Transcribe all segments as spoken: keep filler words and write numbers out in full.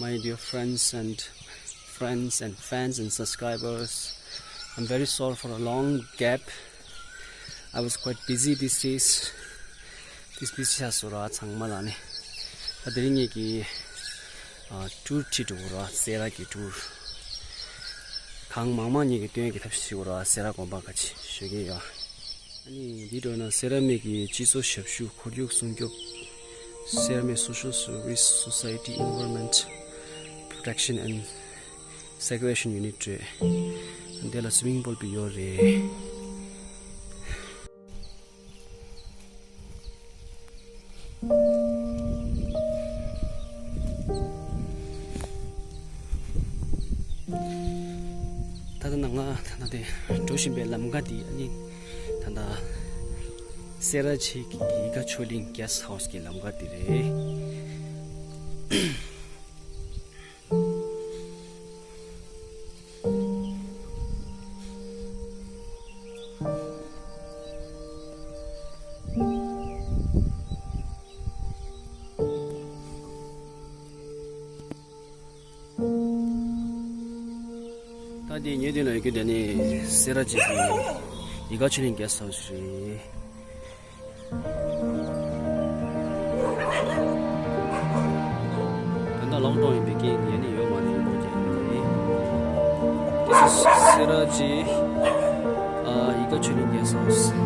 My dear friends and friends and fans and subscribers, I'm very sorry for a long gap. I was quite busy these days. This busy has sort of ཚང་མ་ལ་ནི། ད་དེ་རིང་ངེད་ཀྱི་ཨ་ཊུར་ཁྲིད་འགྲོ་ར། སེ་ར་གི་ཊུར། གང་མང་མང་ངེད་ཀྱི་སྟོན་གྱི་ཐབས་ཤེས་བྱེད་དགོས་ར། སེ་ར་དགོན་པ་ཁ་ཆེ་ཞུ་གི་ཡོད། ཨ་ནི་འདི་འགྲོ་ན་སེ་ར་མིག་གི་སྤྱི་ཚོགས་ཞབས་ཞུ་ཁོར་ཡུག་སྲུང་སྐྱོབ། Serame Social Service Society Environment Protection and Segregation Unit རེད། འདི་ལ་སི་ཝི་མིང་པུལ་པི་ཡོད་རེད། ད་ལྟ་ན་ང་ད་ལྟ་དེ་འགྲོ་བཞིན་པའི་ལམ་ཁ་འདི་ཨ་ནི་ད་ལྟ་སེ་ར་བྱེས་ཀྱི་ཡིད་དགའ་ཆོས་གླིང་གེ་སི་ཊི་ཧའུ་སི་གི་ལམ་ཁ་འདི་རེད། ད་འདི་ཉེ་དུས་ན་ཡོད་རྒྱུ་དེ་ནི་སེ་ར་བྱེས་ཀྱི་ཡིད་དགའ་ཆོས་གླིང་གེ་སི་ཊི་ཧའུ་སི་རེད། ད་ལྟ་ལོག་ཌའོན་ཡིན་པའི་རྐྱེན་ཡང་ནི་ཡོད་མ་རེད། ཡོད་ཀྱང་ཡོད་རེད། This is སེ་ར་བྱེས་ཨ་ཡིད་དགའ་ཆོས་གླིང་གེ་སི་ཊི་ཧའུ་སི།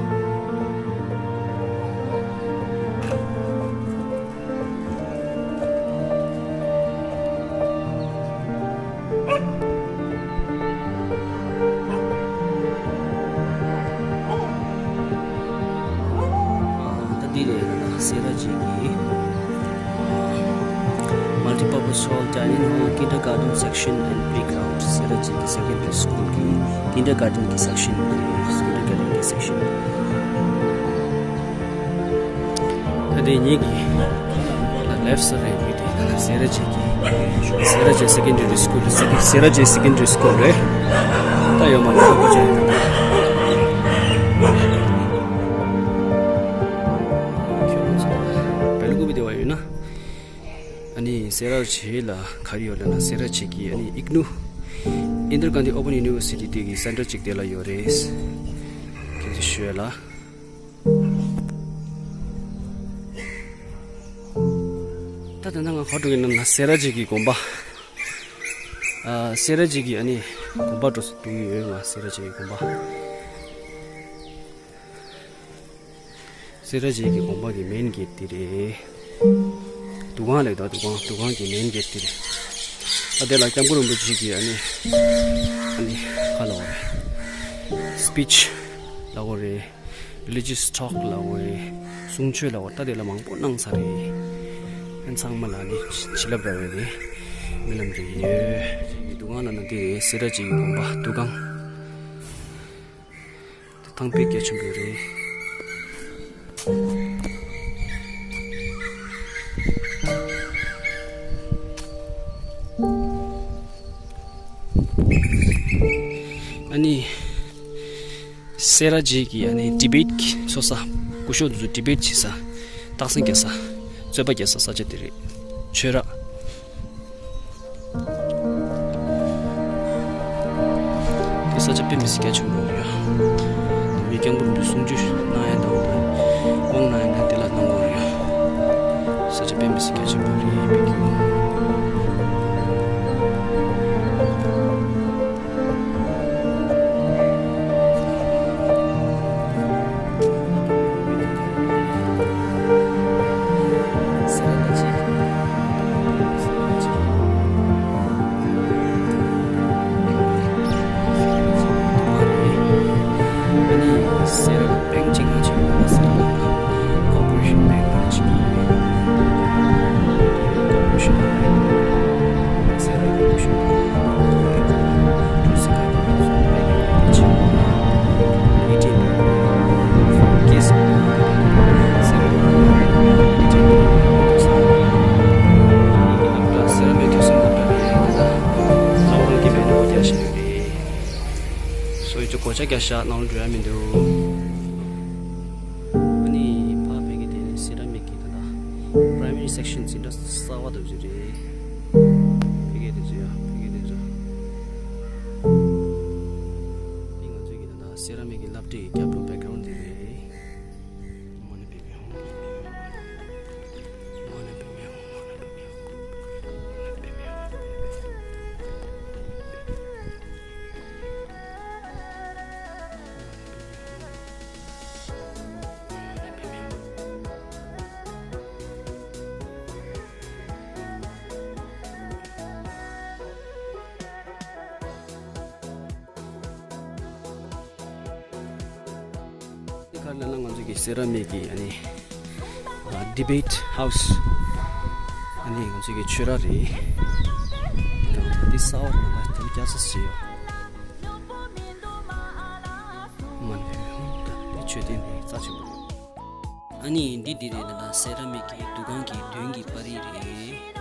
ད་འདི་རེད། ད་སེ་ར་བྱེས་ཀྱི་Multi-purpose hall, dining hall, kindergarten section and playground. སེ་ར་བྱེས་ཀྱི་secondary school གི་kindergarten གི་section རེད། kindergarten གི་section། ད་དེ་ཉིད་ཀྱི་ལེཕ་སའིཌ་རེད། ཡོད་དེ་ད་སེ་ར་བྱེས་ཀྱི་སེ་ར་བྱེས་སེ་ཀེན་ཌ་རི་སི་ཀུལ། སེ་ར་བྱེས་སེ་ཀེན་ཌ་རི་སི་ཀུལ་རེད། ད་ཡོད་མ་རེད། ཁྱོད་རང་ཚོ་བལ་ཀུ་པི་དེ་བ་ཡོད་ན། ཨ་ནི་སེ་ར་བྱེས་ལ་ག་རེ་ཡོད་ལབ་ན། སེ་ར་བྱེས་ཀྱི་ཨ་ནི་ཨིག་ནུ། Indira Gandhi Open University དེ་གི་སེན་ཊར་གཅིག་དེ་ལ་ཡོད་རེད། ཁྱེད་ཚོ་ཤོད་ལ། ད་ད་ནང་ང་ཧོ་ཏོ་གི་ནང་ན་སེ་ར་བྱེས་ཀྱི་དགོན་པ། ཨ་སེ་ར་བྱེས་ཀྱི་ཨ་ནི་དགོན་པ་འགྲོ་སུ་འདུག་ཡོད་ང་། སེ་ར་བྱེས་ཀྱི་དགོན་པ། སེ་ར་བྱེས་ཀྱི་དགོན་པ་གི་མེན་གེ་ཊི་དེ་རེད། འདུ་ཁང་ལས་ད་འདུ་ཁང་འདུ་ཁང་གི་མེན་གེ་ཊི་དེ་རེད། ཨ་དེ་ལ་སྐྱབས་མགོན་རིན་པོ་ཆེ་གི་ཨ་ནི་ཨ་ནི་ག་ལབ་དགོས་རེད། སི་པི་ཆི་ལབ་དགོས་རེད། རི་ལི་ཇི་ཡས་ཊོག་ལབ་དགོས་རེད། གསུང་ཆོས་ལབ་དགོས་རེད། ད་དེ་ལ་མང་པོ་གནང་ཚར་རེད། ཨ་ཚང་མ་ལ་ནི་བྱིན་རླབས་རག་པའི་རྨི་ལམ་རེ་ཡོད། འདུ་ཁང་ལ་ན་དེ་རེད། སེ་ར་བྱེས་ཀྱི་དགོན་པ་འདུ་ཁང་། ཐང་དཔེ་གལ་ཆེན་པོ་རེད། ཨ་ནི་སེ་ར་བྱེས་ཀྱི་ཨ་ནི་ཌི་བེཊ་གི་ཚོགས་ས། སྐུ་ཞབས་དེ་ཚོ་ཌི་བེཊ་བྱེད་ས། རྟགས་མཚན་རྒྱག་ས། རྩོད་པ་རྒྱག་ས་ས་ཆ་དེ་རེད། ཆོས་ར། དེ་ས་ཆ་དཔེ་མི་སྲིད་གལ་ཆེན་པོ་ཡོད། མི་སྐྱབས་མགོན་རིན་པོ་ཆེ་གསུང་ཆོས་གནང་ཡ་དང་དབང་གནང་ཡ་དེ་ལ་གནང་དགོས་ཡོད། ས་ཆ་དཔེ་མི་སྲིད་གལ་ཆེན་པོ་རེད་བོད་ཀྱི། སོ་ཡི་ཚོ་གོ་ཆ་རྒྱག་ཤག་ནང་ལ་འགྲོ་ཡ་མི་འདུག་ཨ་ནི་ཕ་བོད་ཀྱི་དེ་ནི་སེ་ར་མིག་གི་ད་ལྟ་པ་རའི་མ་རི་སེག་ཤན་འཛིན་གྲྭ་གསར་པ་འདུག་ཅིག་རེད། སློབ་གྲྭའི་རྒྱབ་ལོགས་background འདི་རེད། འདི་ག་རེ་ལབ་ན་ང་ཚོ་གི་སེ་ར་མིག་གི་ཨ་ནི་ཨ་debate house། ཨ་ནི་ང་ཚོ་གི་ཆོས་ར་རེད། འདི་གསར་པ་རེད་ལ་དེ་རྒྱ་ས་ཞིག་ཡོད། མ་ནི་འདི་མཆོད་རྟེན་འདི་རྩ་ཆེན་པོ་རེད། ཨ་ནི་འདི་འདི་རེད་ལ་སེ་ར་མིག་གི་འདུ་ཁང་གི་མདུན་གྱི་པར་རིས་རེད།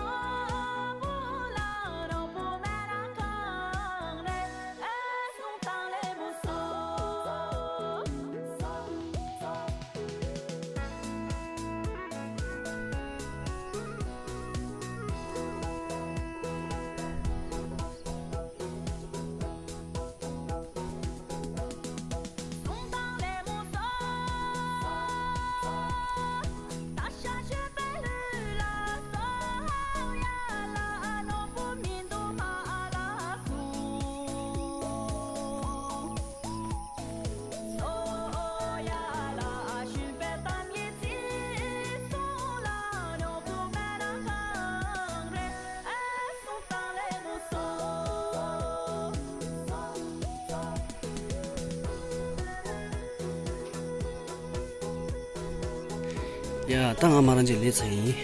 ཡ། ད་ང་མ་རང་ཅིག་སླེབས་ཚར་ཡིན།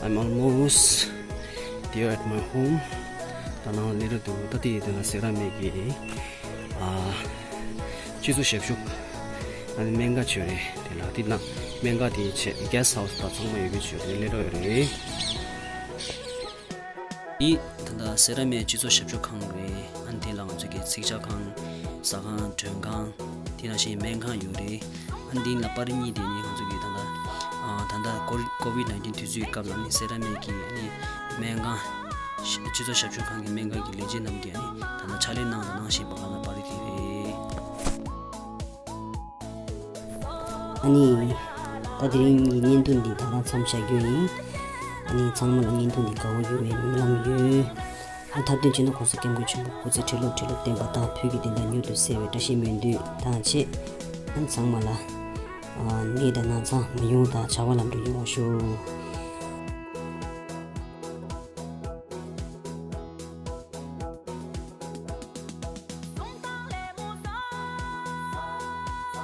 I'm almost there at my home. ད་ནང་སླེབས་ར་འདུག་ད་དེ་ཡི་དོན་ལ་སེ་ར་མིག་གི་ཨ་སྤྱི་ཚོགས་ཞབས་ཞུ་ཨ་ནི་སྨན་ཁང་ཆོས་རེད། དེ་ལ་དེ་ན་སྨན་ཁང་དེའི་ཆེད་guest house ད་ཚང་མ་ཡོད་རྒྱུ་ཆོས་རེད། སླེབས་རོགས་ཡོད་རེད། འདི་ད་ལྟ་སེ་ར་མིག་སྤྱི་ཚོགས་ཞབས་ཞུ་ཁང་རེད། ཨ་ནི་དེ་ལ་ང་ཚོ་གི་ཚིག་ཇ་ཁང་། ཟ་ཁང་། མགྲོན་ཁང་། དེ་ནང་བཞིན་སྨན་ཁང་ཡོད་རེད། ཨ་ནི་འདི་ལ་པར་རིས་གཉིས་དེ་ནི་ང་ཚོ་གི་ད་ལྟ་ཨ་ད་ལྟ་ཀོ་ཀོ་བིད་ནའིན་ཊིན་དུས་ཚོད་སྐབས་ལ་ནི་སེ་ར་མིག་གི་ཨ་ནི་སྨན་ཁང་། སྤྱི་ཚོགས་ཞབས་ཞུ་ཁང་གི་སྨན་ཁང་གི་ལས་བྱེད་རྣམས་ཀྱིས་ཨ་ནི་ད་ལྟ་ཕྱག་ལས་གནང་དང་གནང་བཞིན་པ་ག་ལ་པར་རིས་དེ་རེད། ཨ་ནི། ད་དེ་རིང་གི་བརྙན་ཐུང་འདི་ད་ལྟ་མཚམས་བཞག་རྒྱུ་ཡིན། ཨ་ནི་ཚང་མ་ལ་བརྙན་ཐུང་འདི་དགའ་བོ་ཡོད་པའི་སྨོན་ལམ་ཡོད། ཨ་ཐབས་བདེན་བྱས་ན་གོང་ས་སྐྱབས་མགོན་ཆེན་པོ་སྐུ་ཚེ་ཁྲི་ལོ་ཁྲི་ལོ་བརྟན་པ་དང་བོད་ཀྱི་བདེན་མཐའ་མྱུར་དུ་གསལ་བའི་བཀྲ་ཤིས་སྨོན་འདུན་དང་བཅས། ཨ་ནི་ཚང་མ་ལ་ཨ་ནད་དང་ན་ཚ་མ་ཡོང་དང་བྱ་བ་ལམ་འགྲོ་ཡོང་བ་ཤོག